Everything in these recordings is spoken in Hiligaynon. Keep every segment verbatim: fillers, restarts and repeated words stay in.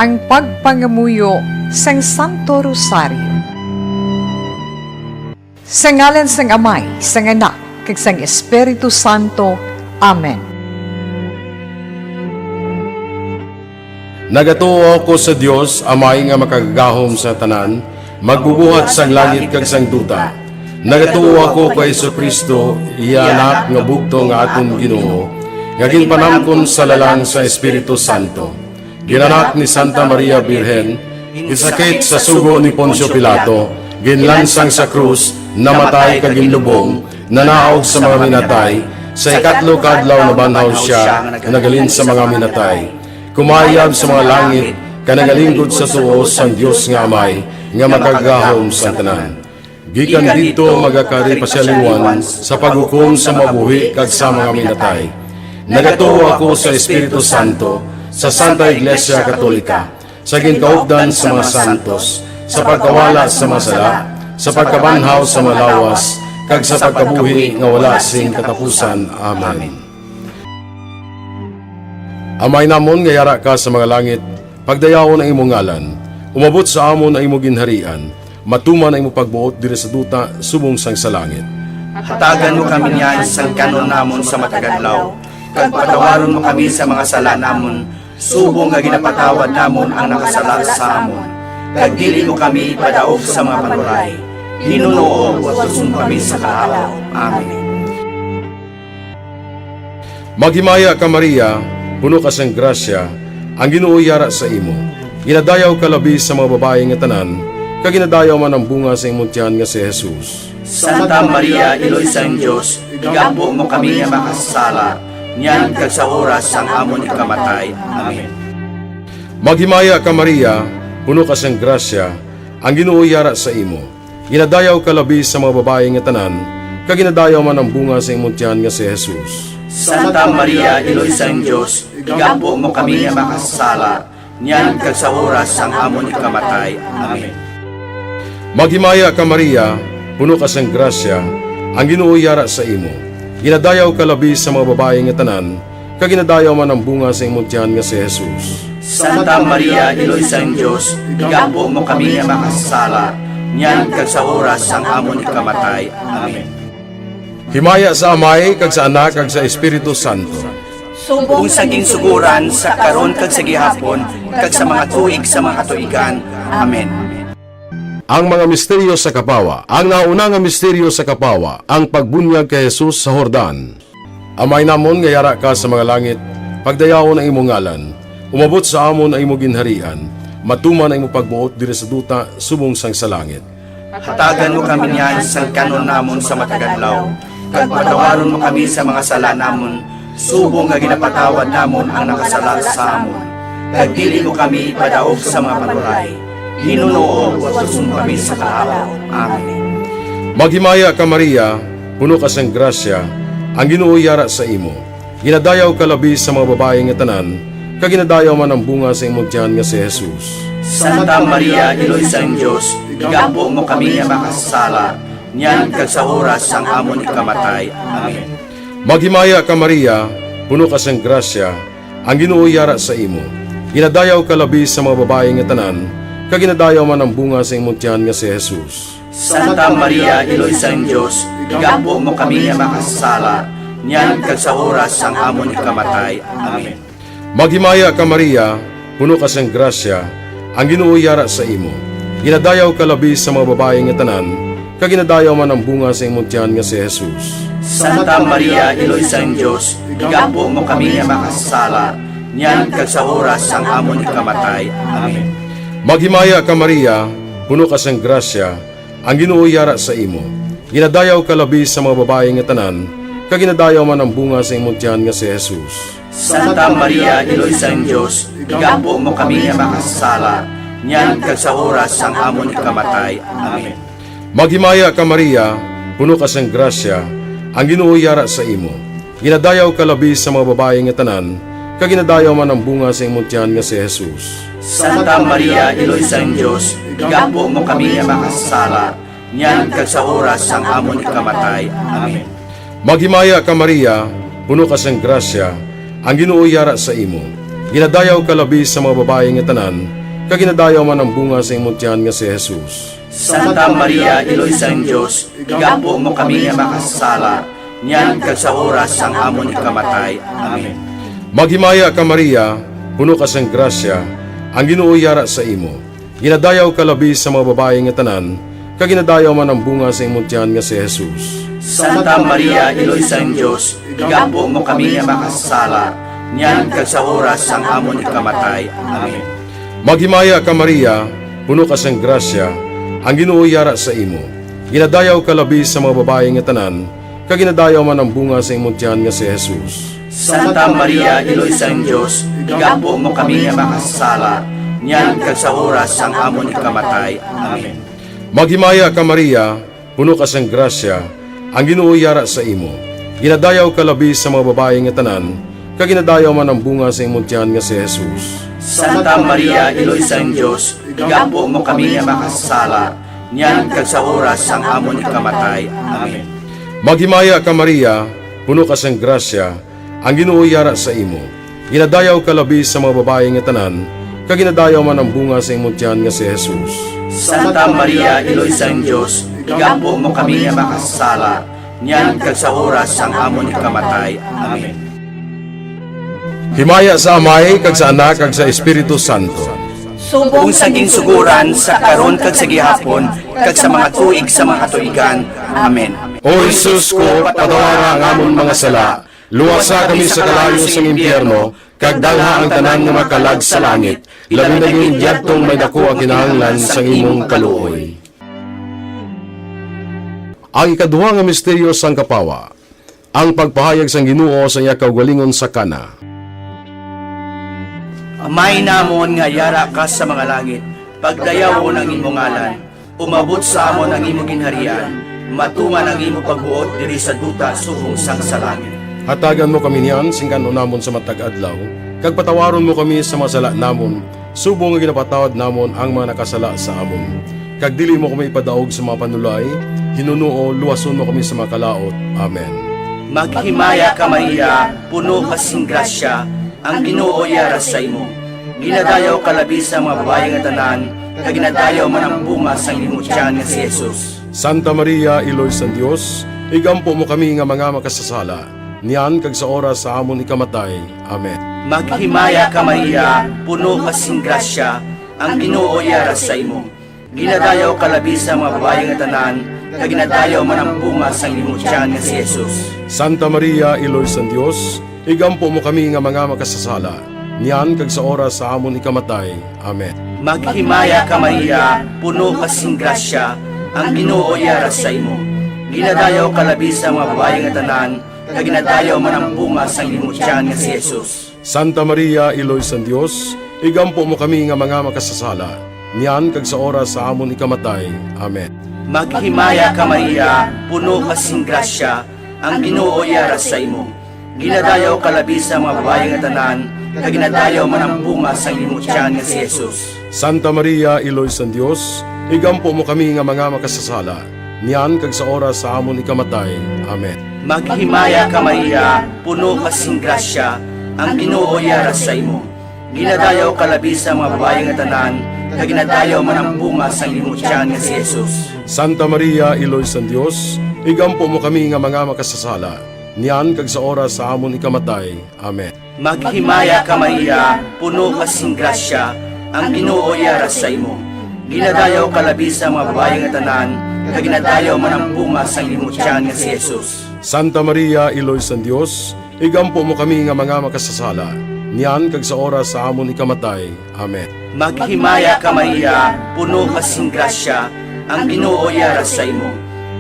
Ang pagpangamuyo sang Santo Rosario. Sa ngalan sang Amay, sang Anak, kag sang Espiritu Santo. Amen. Nagatuo ako sa Dios, Amay nga makagagahom sa tanan, magbubuhat sang langit kag sang duta. Nagatuo ako kay Jesu-Cristo, iya Anak nga bugtong nga aton Ginoo, nga ginpanamkon sa lalang sa Espiritu Santo. Ginanak ni Santa Maria Birhen, ginsakit sa sugo ni Poncio Pilato, ginlansang sa krus, namatay kag ginlubong, nanaog sa mga minatay, sa ikatlo ka adlaw nabanhaw sia nga naghalin sa mga minatay. Kumayab sa mga langit, kag nagalinggod sa tuo sang Dios nga Amay, nga makagagahom sang tanan. Gikan didto magakari pa sia liwat sa paghukom sa mabuhi kag sa mga minatay. Nagatuo ako sa Espiritu Santo, sa Santa Iglesia Katolika, sa ginkaupdan sa mga santos, sa pagkawala sa mga sala, sa pagkabanhaw sa mga lawas, kag sa pagkabuhi nga wala sing katapusan. Amen. Amay namon nga yara ka sa mga langit, pagdayawon ang imo ngalan. Umabot sa amon ang imo ginharian. Matuman ang imo pagbuot diri sa duta subong sang sa langit. Hatagan mo kami niyan sang kan-on namon sa matag adlaw, kag patawaron mo kami sa mga sala namon, subong nga ginapatawad namon ang nakasala sa amon. Kag dili mo kami ipadaog sa mga panuray. Ginoo, watuson mo kami sa kahawa. Amen. Maghimaya ka, Maria, puno ka sang grasya, ang Ginoo yara sa imo. Ginadayaw ka labi sa mga babayi nga tanan, kag ginadayaw man ang bunga sa imong tiyan nga si Jesus. Santa Maria, Iloy sang Dios, igampo mo kami nga makasasala, niyan kag sa oras sang amon ikamatay. Amen. Maghimaya ka, Maria, puno ka sang grasya, ang Ginoo yara sa imo. Ginadayaw ka labi sa mga babayi nga tanan, kag ginadayaw man ang bunga sa imong tiyan nga si Jesus. Santa Maria, Iloy sang Dios, igampo mo kami nga makasasala, niyan kag sa oras sang amon ikamatay. Amen. Maghimaya ka, Maria, puno ka sang grasya, ang Ginoo yara sa imo. Ginadayaw ka labi sa mga babayi nga tanan, kag ginadayaw man ang bunga sa imong tiyan nga si Jesus. Santa Maria, Iloy sang Dios, igampo mo kami nga makasasala, niyan kag sa oras sang amon ikamatay. Amen. Himaya sa Amay, kag sa Anak, kag sa Espiritu Santo. Subong sa ginsugoran, sa karon, kag sa gihapon, kag sa mga tuig sa mga katuigan. Amen. Ang mga misteryo sa kapawa. Ang nauna nga misteryo sa kapawa, ang pagbunyag kay Jesus sa Jordan. Amay namon nga yara ka sa mga langit, pagdayawon ang imo ngalan. Umabot sa amon ang imo ginharian. Matuman ang imo pagbuot diri sa duta subong sang sa langit. Hatagan mo kami niyan sang kan-on namon sa matag adlaw, kag patawaron mo kami sa mga sala namon, subong nga ginapatawad namon ang nakasala sa amon. Kag dili mo kami ipadaog sa mga panuray. Ginoo, watuson mo kami sa kahawa. Amen. Maghimaya ka, Maria, puno ka sang grasya, ang Ginoo yara sa imo. Ginadayaw ka labi sa mga babayi nga tanan, kag ginadayaw man ang bunga sa imong tiyan nga si Jesus. Santa Maria, Iloy sang Dios, igampo mo kami nga makasasala, niyan kag sa oras sang amon ikamatay. Amen. Maghimaya ka, Maria, puno ka sang grasya, ang Ginoo yara sa imo. Ginadayaw ka labi sa mga babayi nga tanan, kag ginadayaw man ang bunga sa imong tiyan nga si Jesus. Santa Maria, Iloy sang Dios, igampo mo kami nga makasasala, niyan kag sa oras sang amon ikamatay. Amen. Maghimaya ka, Maria, puno ka sang grasya, ang Ginoo yara sa imo. Ginadayaw ka labi sa mga babayi nga tanan, kag ginadayaw man ang bunga sa imong tiyan nga si Jesus. Santa Maria, Iloy sang Dios, igampo mo kami nga makasasala, niyan kag sa oras sang amon ikamatay. Amen. Maghimaya ka, Maria, puno ka sang grasya, ang Ginoo yara sa imo. Ginadayaw ka labi sa mga babayi nga tanan, kag ginadayaw man ang bunga sa imong tiyan nga si Jesus. Santa Maria, Iloy sang Dios, igampo mo kami nga makasasala, niyan kag sa oras sang amon ikamatay. Amen. Maghimaya ka, Maria, puno ka sang grasya, ang Ginoo yara sa imo. Ginadayaw ka labi sa mga babayi nga tanan, kag ginadayaw man ang bunga sa imong tiyan nga si Jesus. Santa Maria, Iloy sang Dios, igampo mo kami nga makasasala, niyan kag sa oras sang amon ikamatay. Amen. Maghimaya ka, Maria, puno ka sang grasya, ang Ginoo yara sa imo. Ginadayaw ka labi sa mga babayi nga tanan, kag ginadayaw man ang bunga sa imong tiyan nga si Jesus. Santa Maria, Iloy sang Dios, igampo mo kami nga makasasala, niyan kag sa oras sang amon ikamatay. Amen. Maghimaya ka, Maria, puno ka sang grasya, ang Ginoo yara sa imo. Ginadayaw ka labi sa mga babayi nga tanan, kag ginadayaw man ang bunga sa imong tiyan nga si Jesus. Santa Maria, Iloy sang Dios, igampo mo kami nga makasasala, niyan kag sa oras sang amon ikamatay. Amen. Maghimaya ka, Maria, puno ka sang grasya, ang Ginoo yara sa imo. Ginadayaw ka labi sa mga babayi nga tanan, kag ginadayaw man ang bunga sa imong tiyan nga si Jesus. Santa Maria, Iloy sang Dios, igampo mo kami nga makasasala, niyan kag sa oras sang amon ikamatay. Amen. Maghimaya ka, Maria, puno ka sang grasya, ang Ginoo yara sa imo. Ginadayaw ka labi sa mga babayi nga tanan, kag ginadayaw man ang bunga sa imong tiyan nga si Jesus. Santa Maria, Iloy sang Dios, igampo mo kami nga makasasala, niyan kag sa oras sang amon ikamatay. Amen. Maghimaya ka, Maria, puno ka sang grasya, ang Ginoo yara sa imo. Ginadayaw ka labi sa mga babayi nga tanan, kag ginadayaw man ang bunga sa imong tiyan nga si Jesus. Santa Maria, Iloy sang Dios, igampo mo kami nga makasasala, niyan kag sa oras sang amon ikamatay. Amen. Himaya sa Amay, kag sa Anak, kag sa Espiritu Santo. Subong sa ginsuguran, sa karon, kag sa gihapon, kag sa mga tuig sa mga katuigan. Amen. O Jesus ko, patawara ang amon mga sala, luwasa kami sa kalayo sang impyerno, kag dalha ang tanan nga mga kalag sa langit, labi na gid yadtong may daku ang kinahanglan sang imong kaluoy. Ang ikaduha nga misteryo sang kapawa, ang pagpahayag sang Ginoo sa iya kaugalingon sa Cana. Amay namon nga yara ka sa mga langit, pagdayawon ang imo ngalan, umabot sa amon ang imo ginharian, matuman ang imo pagbuot diri sa duta subong sang sa langit. Hatagan mo kami niyan sing kan-on namon sa matag adlaw, kag patawaron mo kami sa mga sala namon, subong nga ginapatawad namon ang mga nakasala sa amon. Kag dili mo kami ipadaog sa mga panulay, hinunoo, luwason mo kami sa mga kalaut. Amen. Maghimaya ka, Maria, puno ka sing grasya, ang Ginoo yara sa imo. Ginadayaw ka labi sa mga babayi nga tanan, kag ginadayaw man ang bunga sang imo tiyan nga si Jesus. Santa Maria, Iloy sang Dios, igampo mo kami nga mga makasasala, niyan kag sa oras sa amon ikamatay. Amen. Maghimaya ka, Maria, puno ka sing grasya, ang Ginoo yara sa imo. Ginadayaw ka labi sa mga babayi nga tanan, kag ginadayaw man ang bunga sang imo tiyan nga si Jesus. Santa Maria, Iloy sang Dios, igampo mo kami nga mga makasasala, niyan kag sa oras sa amon ikamatay. Amen. Maghimaya ka, Maria, puno ka sing grasya, ang Ginoo yara sa imo. Ginadayaw ka labi sa mga babayi nga tanan, kag ginadayaw man ang bunga sang imo tiyan nga si Jesus. Santa Maria, Iloy sang Dios, igampo mo kami nga mga makasasala, niyan kag sa oras sa amon ikamatay. Amen. Maghimaya ka, Maria, puno ka sing grasya, ang Ginoo yara sa imo. Ginadayaw ka labi sa mga babayi nga tanan, kag ginadayaw man ang bunga sang imo tiyan nga si Jesus. Santa Maria, Iloy sang Dios, igampo mo kami nga mga makasasala, niyan kag sa oras sa amon ikamatay. Amen. Maghimaya ka, Maria, puno ka sing grasya, ang Ginoo yara sa imo. Ginadayaw ka labi sa mga babayi nga tanan, kag ginadayaw man ang bunga sang imo tiyan nga si Jesus. Santa Maria, Iloy sang Dios, igampo mo kami nga mga makasasala, niyan kag sa oras sa amon ikamatay. Amen. Maghimaya ka, Maria, puno ka sing grasya, ang Ginoo yara sa imo. Ginadayaw ka labi sa mga babayi nga tanan, kag ginadayaw man ang bunga sang imo tiyan nga si Jesus. Santa Maria, Iloy sang Dios, igampo mo kami nga mga makasasala, niyan kag sa oras sa amon ikamatay. Amen. Maghimaya ka, Maria, puno ka sing grasya, ang Ginoo yara sa imo.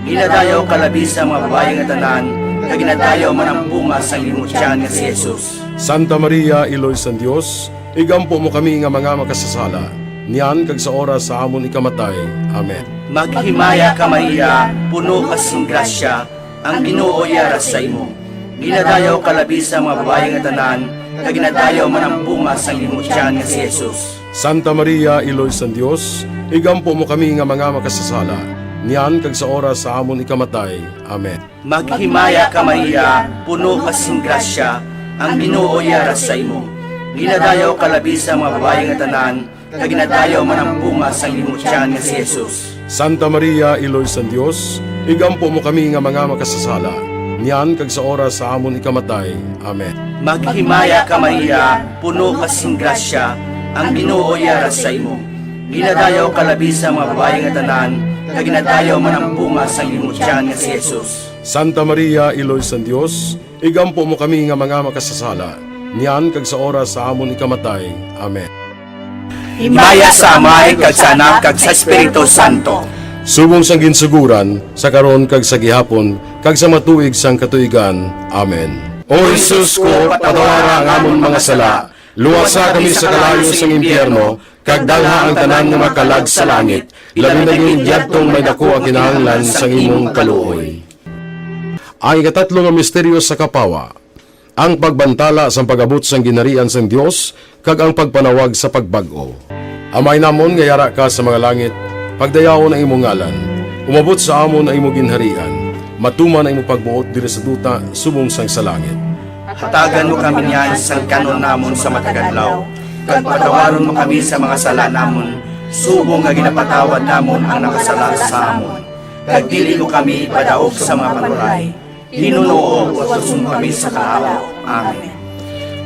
Ginadayaw ka labi sa mga babayi nga tanan, kag ginadayaw man ang bunga sang imo tiyan nga si Jesus. Santa Maria, Iloy sang Dios, igampo mo kami nga mga makasasala, niyan kag sa oras sa amon ikamatay. Amen. Maghimaya ka, Maria, puno ka sing grasya, ang Ginoo yara sa imo. Ginadayaw ka labi sa mga babayi nga tanan, kag ginadayaw man ang bunga sang imo tiyan nga si Jesus. Santa Maria, Iloy sang Dios, igampo mo kami nga mga makasasala, niyan kag sa oras sa amon ikamatay. Amen. Maghimaya ka, Maria, puno ka sing grasya, ang Ginoo yara sa imo. Ginadayaw ka labi sa mga babayi nga tanan, kag ginadayaw man ang bunga sang imong tiyan nga si Jesus. Santa Maria, Iloy sang Dios, igampo mo kami nga mga makasasala, niyan kag sa oras sa amon ikamatay. Amen. Maghimaya ka, Maria, puno ka sing grasya, ang Ginoo yara sa imo. Ginadayaw ka labi sa mga babayi nga tanan, kag ginadayaw man ang bunga sang imong tiyan nga si Jesus. Santa Maria, Iloy sang Dios, igampo mo kami nga mga makasasala, niyan kag sa oras sa amon ikamatay. Amen. Himaya sa Amay, kag sa Anak, kag sa Espiritu Santo. Subong sang ginsuguran, sa karon kag sa gihapon, kag sa matuig sang katuigan. Amen. O Jesus ko, patawara ang amon mga sala, luwasa kami sa kalayo sang impyerno, kag dalha ang tanan nga makalag sa langit, labi na gid yadtong may daku ang kinahanglan sang imong kaluoy. Ang ikatatlo nga misteryo sa kapawa, ang pagbantala sang pag-abot sang ginharian sang Dios kag ang pagpanawag sa pagbag-o. Amay namon nga yara ka sa mga langit, pagdayawon ang imo ngalan. Umabot sa amon ang imo ginharian. Matuman ang imo pagbuot diri sa duta subong sang sa langit. Hatagan mo kami niyan sang kan-on namon sa matag adlaw, kag patawaron mo kami sa mga sala namon, subong nga ginapatawad namon ang nakasala sa amon. Kag dili mo kami ipadaog sa mga panuray, Ginoo, uwaton mo kami sa kalawa. Amen.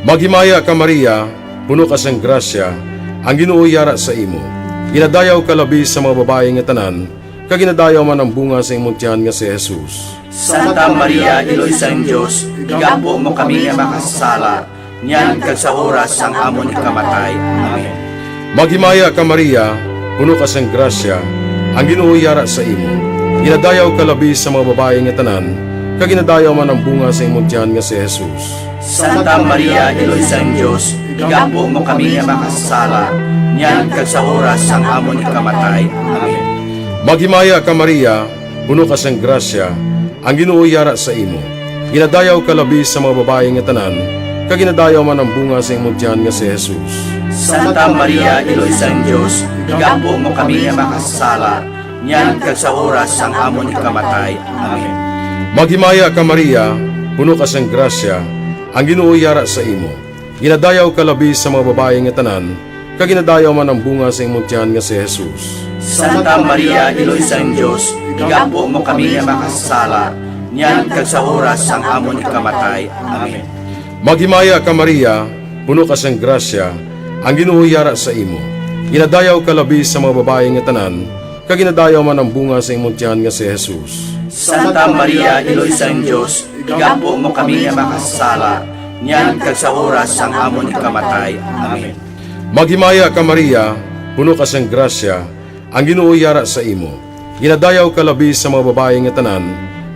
Maghimaya ka, Maria, puno ka sang grasya, ang Ginoo yara sa imo. Ginadayaw ka labi sa mga babayi nga tanan, kag ginadayaw man ang bunga sa imong tiyan nga si Jesus. Santa Maria, Iloy sang Dios, igampo mo kami nga makasasala, niyan kag sa oras sang amon ikamatay. Amen. Maghimaya ka, Maria, puno ka sang grasya, ang Ginoo yara sa imo. Ginadayaw ka labi sa mga babayi nga tanan, kag ginadayaw man ang bunga sa imong tiyan nga si Jesus. Santa Maria, Iloy sang Dios, igampo mo kami nga makasasala, niyan kag sa oras sang amon ikamatay. Amen. Maghimaya ka, Maria, puno ka sang grasya, ang Ginoo yara sa imo. Ginadayaw ka labi sa mga babayi nga tanan, kag ginadayaw man ang bunga sa imong tiyan nga si Jesus. Santa Maria, Iloy sang Dios, igampo mo kami nga makasasala, niyan kag sa oras sang amon ikamatay. Amen. Maghimaya ka, Maria, puno ka sang grasya, ang Ginoo yara sa imo. Ginadayaw ka labi sa mga babayi nga tanan, kag ginadayaw man ang bunga sa imong tiyan nga si Jesus. Santa Maria, Iloy sang Dios, igampo mo kami nga makasasala, niyan kag sa oras sang amon ikamatay. Amen. Maghimaya ka, Maria, puno ka sang grasya, ang Ginoo yara sa imo. Ginadayaw ka labi sa mga babayi nga tanan, kag ginadayaw man ang bunga sa imong tiyan nga si Jesus. Santa Maria, Iloy sang Dios, igampo mo kami nga makasasala, niyan kag sa oras sang amon ikamatay. Amen. Maghimaya ka, Maria, puno ka sang grasya, ang Ginoo yara sa imo. Ginadayaw ka labi sa mga babayi nga tanan,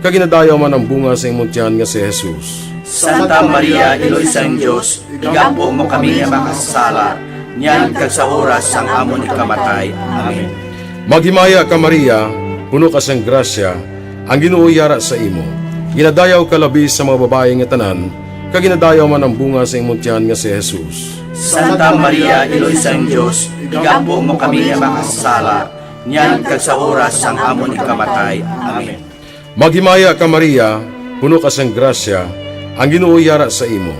kag ginadayaw man ang bunga sa imong tiyan nga si Jesus. Santa Maria, Iloy sang Dios, igampo mo kami nga makasasala, niyan kag sa oras sang amon ikamatay. Amen. Maghimaya ka, Maria, puno ka sang grasya, ang Ginoo yara sa imo. Ginadayaw ka labi sa mga babayi nga tanan, kag ginadayaw man ang bunga sa imong tiyan nga si Jesus. Santa Maria, Iloy sang Dios, igampo mo kami nga makasasala, niyan kag sa oras sang amon ikamatay. Amen. Maghimaya ka, Maria, puno ka sang grasya, ang Ginoo yara sa imo.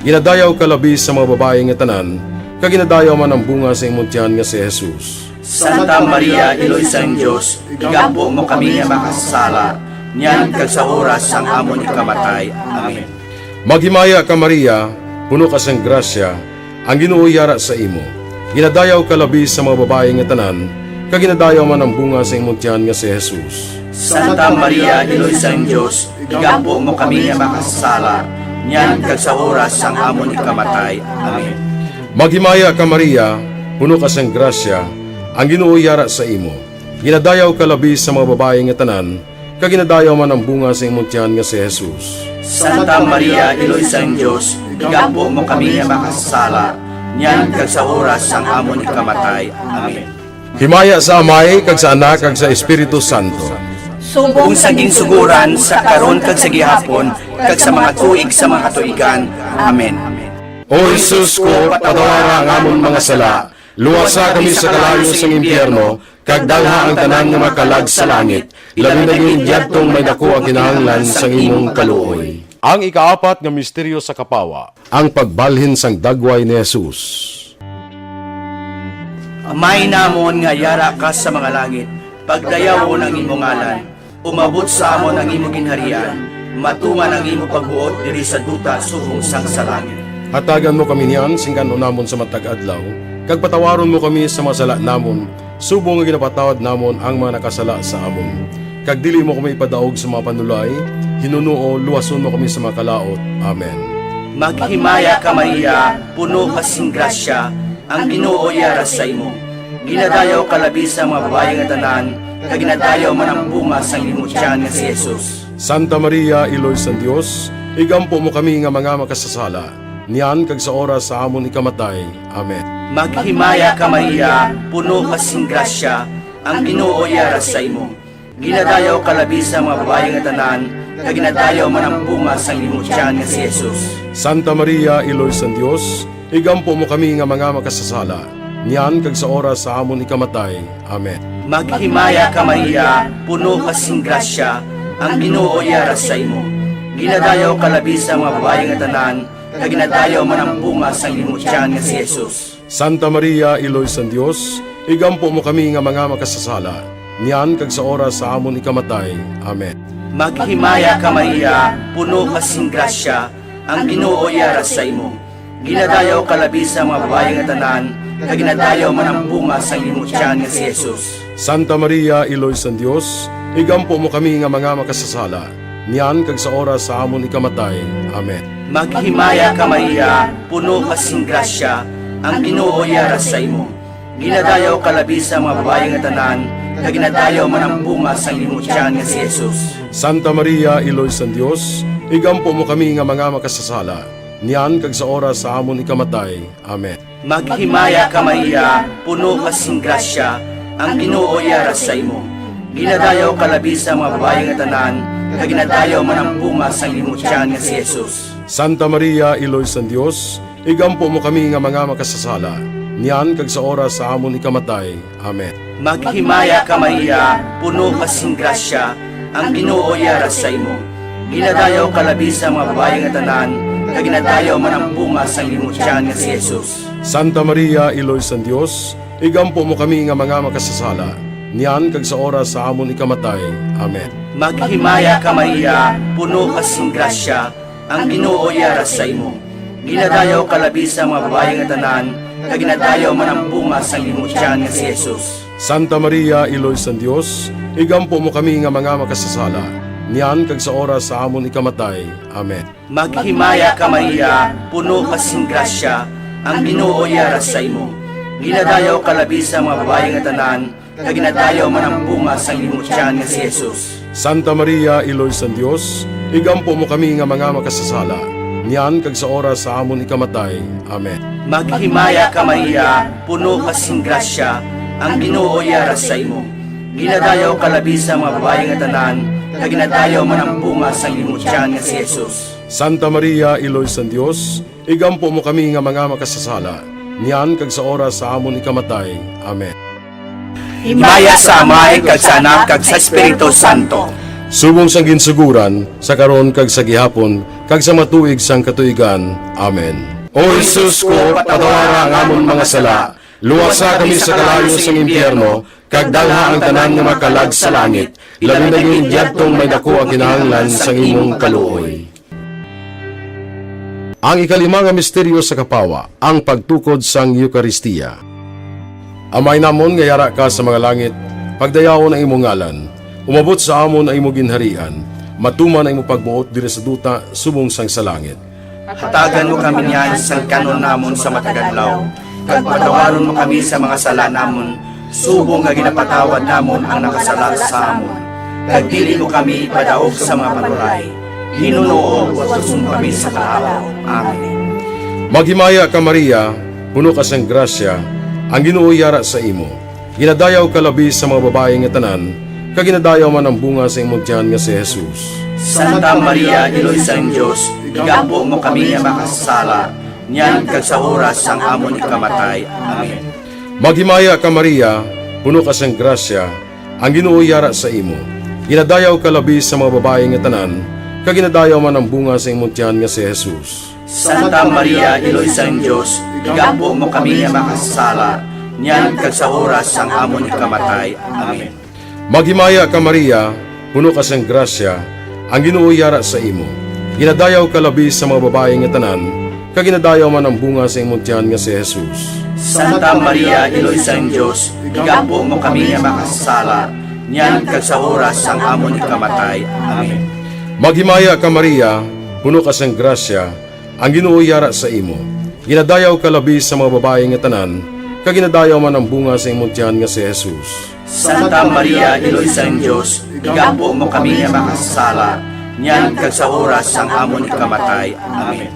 Ginadayaw ka labi sa mga babayi nga tanan, kag ginadayaw man ang bunga sa imong tiyan nga si Jesus. Santa Maria, Iloy sang Dios, igampo mo kami nga makasasala, niyan kag sa oras sang amon ikamatay. Amen. Maghimaya ka, Maria, puno ka sang grasya, ang Ginoo yara sa imo. Ginadayaw ka labi sa mga babayi nga tanan, kag ginadayaw man ang bunga sa imong tiyan nga si Jesus. Santa Maria, Iloy sang Dios, igampo mo kami nga makasasala, niyan kag sa oras sang amon ikamatay. Amen. Maghimaya ka, Maria, puno ka sang grasya, ang Ginoo yara sa imo. Ginadayaw ka labi sa mga babayi nga tanan, kag ginadayaw man ang bunga sa imong tiyan nga si Jesus. Santa Maria, Iloy sang Dios, igampo mo kami nga makasasala, niyan kag sa oras sang amon ikamatay. Amen. Himaya sa Amay, kag sa Anak, kag sa Espiritu Santo. Subong sa ginsuguran, sa karon, kag sa gihapon, kag sa mga tuig sa mga katuigan. Amen. O Jesus ko, patawara ang amon mga sala, luwasa kami sa kalayo sang impyerno, kag dalha ang tanan nga makalag sa langit, labi na gid yadtong may daku ang kinahanglan sang imong kaluoy. Ang ikaapat nga misteryo sa kapawa, ang pagbalhin sang dagway ni Jesus. Amay namon nga yara ka sa mga langit, pagdayawon ang imo ngalan. Umabot sa amon ang imo ginharian, matuman ang imo pagbuot diri sa duta subong sang sa langit. Hatagan mo kami niyan sing kan-on namon sa matag adlaw, kag patawaron mo kami sa mga sala namon, subong nga ginapatawad namon ang mga nakasala sa amon. Kag dili mo kami ipadaog sa mga panulay, hinunoo, luwason mo kami sa mga kalaut. Amen. Maghimaya ka, Maria, puno ka sing grasya, ang Ginoo yara sa imo. Ginadayaw ka labi sa mga babayi nga tanan, kag ginadayaw man ang bunga sang imo tiyan nga si Jesus. Santa Maria, Iloy sang Dios, igampo mo kami nga mga makasasala, niyan kag sa oras sa amon ikamatay. Amen. Maghimaya ka, Maria, puno ka sing grasya, ang Ginoo yara sa imo. Ginadayaw ka labi sa mga babayi nga tanan, kag ginadayaw man ang bunga sang imo tiyan nga si Jesus. Santa Maria, Iloy sang Dios, igampo mo kami nga mga makasasala, niyan kag sa oras sa amon ikamatay. Amen. Maghimaya ka, Maria, puno ka sing grasya, ang Ginoo yara sa imo. Ginadayaw ka labi sa mga babayi nga tanan, kag ginadayaw man ang bunga sang imo tiyan nga si Jesus. Santa Maria, Iloy sang Dios, igampo mo kami nga mga makasasala, niyan kag sa oras sa amon ikamatay. Amen. Maghimaya ka, Maria, puno ka sing grasya, ang Ginoo yara sa imo. Ginadayaw ka labi sa mga babayi nga tanan, kag ginadayaw man ang bunga sang imo tiyan nga si Jesus. Santa Maria, Iloy sang Dios, igampo mo kami nga mga makasasala, niyan kag sa oras sa amon ikamatay. Amen. Maghimaya ka, Maria, puno ka sing grasya, ang Ginoo yara sa imo. Ginadayaw ka labi sa mga babayi nga tanan, kag ginadayaw man ang bunga sang imo tiyan nga si Jesus. Santa Maria, Iloy sang Dios, igampo mo kami nga mga makasasala, niyan kag sa oras sa amon ikamatay. Amen. Maghimaya ka, Maria, puno ka sing grasya, ang Ginoo yara sa imo. Ginadayaw ka labi sa mga babayi nga tanan, kag ginadayaw man ang bunga sang imo tiyan nga si Jesus. Santa Maria, Iloy sang Dios, igampo mo kami nga mga makasasala, niyan kag sa oras sa amon ikamatay. Amen. Maghimaya ka, Maria, puno ka sing grasya, ang Ginoo yara sa imo. Ginadayaw ka labi sa mga babayi nga tanan, kag ginadayaw man ang bunga sang imo tiyan nga si Jesus. Santa Maria, Iloy sang Dios, igampo mo kami nga mga makasasala, niyan kag sa oras sa amon ikamatay. Amen. Maghimaya ka, Maria, puno ka sing grasya, ang Ginoo yara sa imo. Ginadayaw ka labi sa mga babayi nga tanan, kag ginadayaw man ang bunga sang imo tiyan nga si Jesus. Santa Maria, Iloy sang Dios, igampo mo kami nga mga makasasala, niyan kag sa oras sa amon ikamatay. Amen. Maghimaya ka, Maria, puno ka sing grasya, ang Ginoo yara sa imo. Ginadayaw ka labi sa mga babayi nga tanan, kag ginadayaw man ang bunga sang imo tiyan nga si Jesus. Santa Maria, Iloy sang Dios, igampo mo kami nga mga makasasala, niyan kag sa oras sa amon ikamatay. Amen. Maghimaya ka, Maria, puno ka sing grasya, ang Ginoo yara sa imo. Ginadayaw ka labi sa mga babayi nga tanan, kag ginadayaw man ang bunga sang imo tiyan nga si Jesus. Santa Maria, Iloy sang Dios, igampo mo kami nga mga makasasala, niyan kag sa oras sa amon ikamatay. Amen. Himaya sa Amay, kag sa Anak, kag sa Espiritu Santo. Subong sang ginsuguran, sa karon, kag sa gihapon, kag sa mga tuig sang katuigan. Amen. O Jesus ko, patawara ang amon mga sala, luwasa kami sa kalayo sang impyerno, kag dalha ang tanan nga makalag sa langit, labi na gid yadtong may daku ang kinahanglan sang imong kaluoy. Ang ikalima nga misteryo sa kapawa, ang pagtukod sang Eukaristia. Amay namon nga yara ka sa mga langit, pagdayawon ang imo ngalan, umabot sa amon ang imo ginharian, matuman ang imo pagbuot diri sa duta subong sang sa langit. Hatagan mo kami niyan sang kan-on namon sa matag adlaw, kag patawaron mo kami sa mga sala namon, subong nga ginapatawad namon ang nakasala sa amon. Kag dili mo kami ipadaog sa mga panulay, hinunoo, luwason mo kami sa kalaut. Amen. Maghimaya ka, Maria, puno ka sang grasya, ang Ginoo yara sa imo. Ginadayaw ka labi sa mga babayi nga tanan, kag ginadayaw man ang bunga sa imong tiyan nga si Jesus. Santa Maria, Iloy sang Dios, igampo mo kami nga makasasala, niyan kag sa oras sang amon ikamatay. Amen. Maghimaya ka, Maria, puno ka sang grasya, ang Ginoo yara sa imo. Ginadayaw ka labi sa mga babayi nga tanan, kag ginadayaw man ang bunga sa imong tiyan nga si Jesus. Santa Maria, Iloy sang Dios, igampo mo kami nga makasasala, niyan kag sa oras sang amon ikamatay. Amen. Maghimaya ka, Maria, puno ka sang grasya, ang Ginoo yara sa imo. Ginadayaw ka labi sa mga babayi nga tanan, kag ginadayaw man ang bunga sa imong tiyan nga si Jesus. Santa Maria, Iloy sang Dios, igampo mo kami nga makasasala, niyan kag sa oras sang amon ikamatay. Amen. Maghimaya ka, Maria, puno ka sang grasya, ang Ginoo yara sa imo. Ginadayaw ka labi sa mga babayi nga tanan, kag ginadayaw man ang bunga sa imong tiyan nga si Jesus. Santa Maria, Iloy sang Dios, igampo mo kami nga makasasala, niyan kag sa oras sang amon ikamatay. Amen.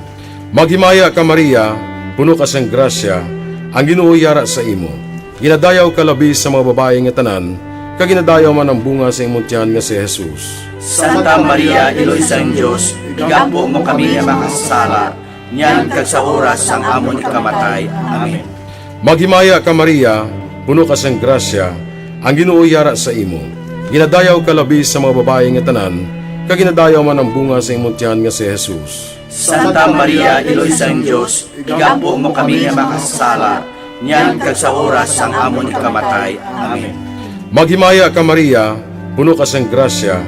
Maghimaya ka, Maria, puno ka sang grasya, ang Ginoo yara sa imo. Ginadayaw ka labi sa mga babayi nga tanan, kag ginadayaw man ang bunga sa imong tiyan nga si Jesus. Santa Maria, Iloy sang Dios, igampo mo kami nga makasasala, niyan kag sa oras sang amon ikamatay. Amen. Maghimaya ka, Maria, puno ka sang grasya, ang Ginoo yara sa imo. Ginadayaw ka labi sa mga babayi nga tanan, kag ginadayaw man ang bunga sa imong tiyan nga si Jesus. Santa Maria, Iloy sang Dios, igampo mo kami nga makasasala, niyan kag sa oras sang amon ikamatay. Amen. Maghimaya ka, Maria, puno ka sang grasya,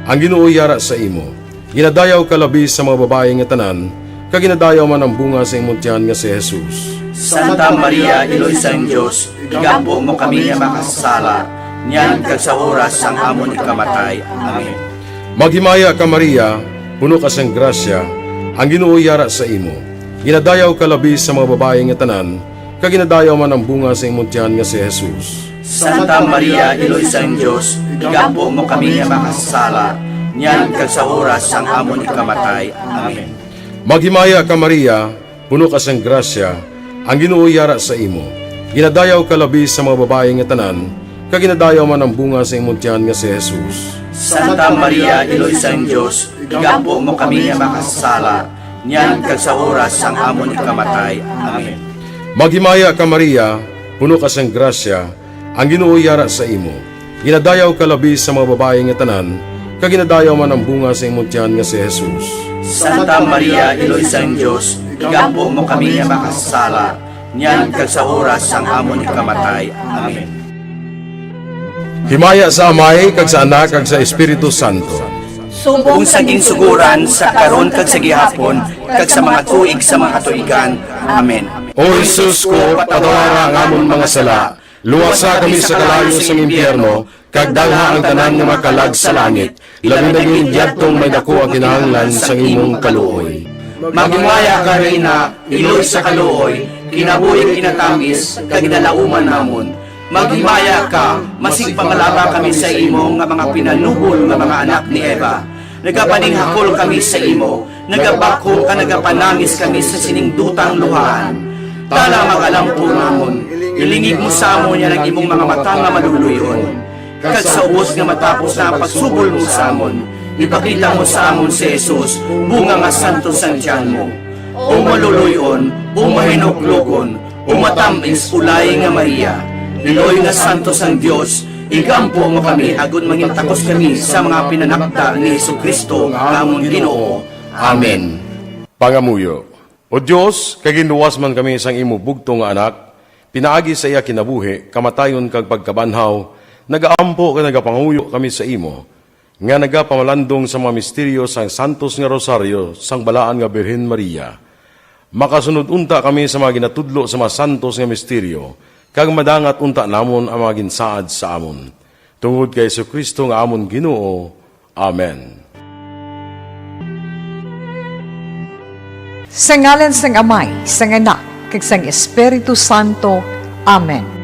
ang Ginoo yara sa imo. Ginadayaw ka labi sa mga babayi nga tanan, kag ginadayaw man ang bunga sa imong tiyan nga si Jesus. Santa Maria, Iloy sang Dios, igampo mo kami nga makasasala, niyan kag sa oras sang amon ikamatay. Amen. Maghimaya ka, Maria, puno ka sang grasya, ang Ginoo yara sa imo. Ginadayaw ka labi sa mga babayi nga tanan, kag ginadayaw man ang bunga sa imong tiyan nga si Jesus. Santa Maria, Iloy sang Dios, igampo mo kami nga makasasala, niyan kag sa oras sang amon ikamatay. Amen. Maghimaya ka, Maria, puno ka sang grasya, ang Ginoo yara sa imo. Ginadayaw ka labi sa mga babayi nga tanan, kag ginadayaw man ang bunga sa imong tiyan nga si Jesus. Santa Maria, Iloy sang Dios, igampo mo kami nga makasasala, niyan kag sa oras sang amon ikamatay. Amen. Maghimaya ka, Maria, puno ka sang grasya, ang Ginoo yara sa imo. Ginadayaw ka labi sa mga babayi nga tanan, kag ginadayaw man ang bunga sa imong tiyan nga si Jesus. Santa Maria, Iloy sang Dios, igampo mo kami nga makasasala, niyan kag sa oras sang amon ikamatay. Amen. Himaya sa Amay, kag sa Anak, kag sa Espiritu Santo. Subong sa ginsuguran, sa karon, kag sa gihapon, kag sa mga tuig sa mga katuigan. Amen. O Jesus ko, patawara ang amon mga sala, luwasa kami sa kalayo sang impyerno, kag dalha ang tanan nga mga kalag sa langit, labi na gid yadtong may daku ang kinahanglan sang imong kaluoy. Maghimaya ka, Reyna, iloy sa kaluoy, kinabuhi kinatamis, kag ginalauman namon. Maghimaya ka, masigpamalaba kami sa imo nga mga pinanubol nga mga anak ni Eva. Nagapaninghakol kami sa imo, nagabakhom kag nagapanangis kami sa sining dutang luhaan. Tana, mag-alampo namon, ilingig mo sa amon yan ang imong mga mata nga maluluy-on. Kag sa ubos nga matapos na ang pagsubol mo sa amon, ipakita mo sa amon si Jesus, bunga nga santos sang tiyan mo. O maluluy-on, o mahinuklogon, o matamis, ulay nga Maria, iloy nga santos sang Dios, igampo mo kami agod mangin takos kami sa mga pinanakda ni Jesu-Cristo nga amon Ginoo. Amen. Pangamuyo. O Dios, kay ginluwas man kami sang imo bugtong nga Anak, pinaagi sa iya kinabuhi, kamatayon, kag pagkabanhaw, nagaampo kag nagapangamuyo kami sa imo, nga nagapamalandong sa mga misteryo sang santos nga rosaryo sang balaan nga Birhen Maria. Makasunod unta kami sa mga ginatudlo sa mga santos nga misteryo, kag madangat unta namon ang mga ginsaad sa amon. Tungod kay Jesu-Cristo nga amon Ginoo. Amen. Sa ngalan sang Amay, sang Anak, kag sang Espiritu Santo. Amen.